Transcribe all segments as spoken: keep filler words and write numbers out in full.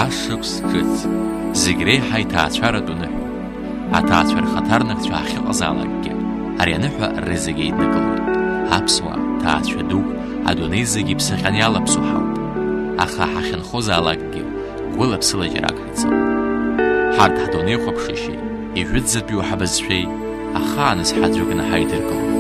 Ашықәс ҿыц, зегь реиҳа иҭаацәаратә ныҳәоуп. Аҭаацәа рхаҭарнакцәа ахьыҟазаалакгьы, ари аныҳәа рызегь еиднакылоит. Аԥсуаа, ҭаацәа дук, адунеи зегь иԥсы ҟьаны иалаԥсоу ҳауп. Аха ҳахьынхозаалакгьы, гәыла-ԥсыла џьарак ҳаицалоит. Ҳарҭ ҳдунеихәаԥшышьеи, ижәытәӡатәиу ҳабызшәеи ахааназ ҳаӡәыкны ҳаидыркылоит.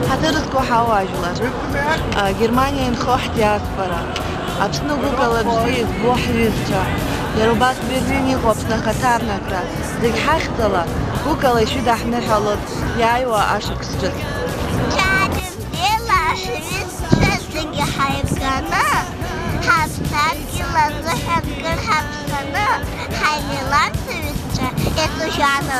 Ҳаҭыр зқәу ҳауаажәлар, а, Германиа инхо ҳдиаспора, Аԥсны гәыкала бзиа избо ҳҩызцәа, иара убас Берлин иҟоу Аԥсны ахаҭарнакра, зегь ҳахьӡала гәыкала ишәыдаҳныҳәалоит иааиуа ашықәс ҿыц. Бзиала, шәҩызцәа зегьы ҳаибганы, ҳаԥсадгьыл азыҳәан кыр ҳаԥсаны, ҳаимилаҭ сҩызцәа еиқәжәаны.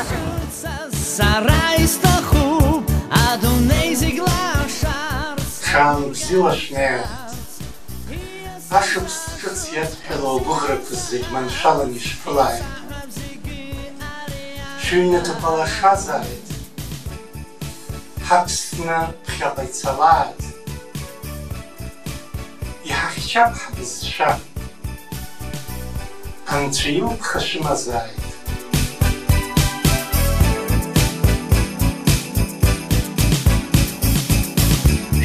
Сара исҭахуп адунеи зегь лашарц. Ҽаанбзиала шәнеи. Ашықәс ҿыц иадҳәалоу агәыӷрақәа зегь маншәаланы ишәԥылааит. Шәыҩнаҭақәа лашазааит. Ҳаԥсны ԥхьаҟа ицалааит. Иҳахьчап ҳбызшәа. Анцәа илԥха шәымазааит.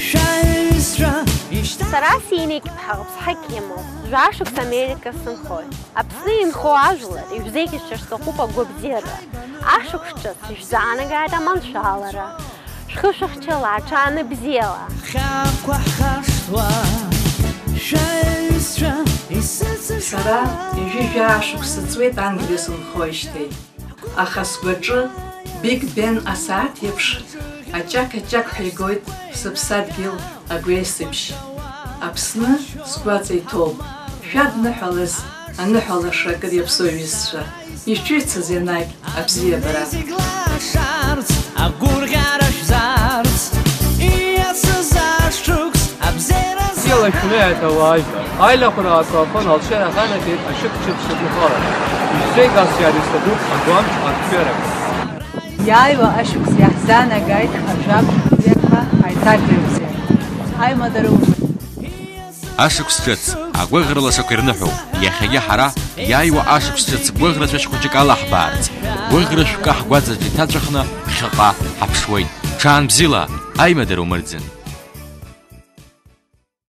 Шәаҩызцәа ишьҭа- Сара синеигьԥҳа лыԥсҳа кимоуп, жәашықәса Америка сынхоит. Аԥсны инхо ажәлар, ижәзеиӷьасшьар сҭахуп агәабзиара. Ашықәс ҿыц ишәзаанагааит аманшәалара. Шәхы шәыхьчала, аҽаанбзиала! Ҳхьаақәа ҳхашҭуа, шәаҩызцәа исыцышәала. Сара ҩажәи жәаа шықәса ҵуеит Англиа сынхоижьҭеи. Аха сгәаҿы Биг Бен асааҭ еиԥш аҷақ-аҷақ ҳәа игоит сыԥсадгьыл агәеисыбжь. Аԥсны сгәаҵа иҭоуп. Шәадныҳәалаз аныҳәа лаша акыр иаԥсоу иҩызцәа, ишәыцыз ианагь абзиабара. Зегь лашарц, агәырӷьара шәзарц, ииасыз ашықәс абзиаразы. Илашәны еиҭауаажәлар, аилахәыра акарафон алшара аганахьеит ашықәс ҿыц шьаҭанхара. Ишәзеиӷьасшьар исҭахуп агәамч актәиарак. Иааиуа ашықәс иаҳзаанагааит ажәабжь бзиақәа, аиҭагара бзиақәа. Аимадара умыр. Ашықәс ҿыц, агәыӷра лашақәа ирныҳәоуп. Иахьагьы ҳара, иааиуа ашықәс ҿыц гәыӷра цәашь хәыҷык алаҳбаарц, гәыӷра шәкы ҳгәаҵаҿ иҭаҵәахны ԥхьаҟа ҳаԥшуеит. Ҽаанбзиала, аимадара умырӡын.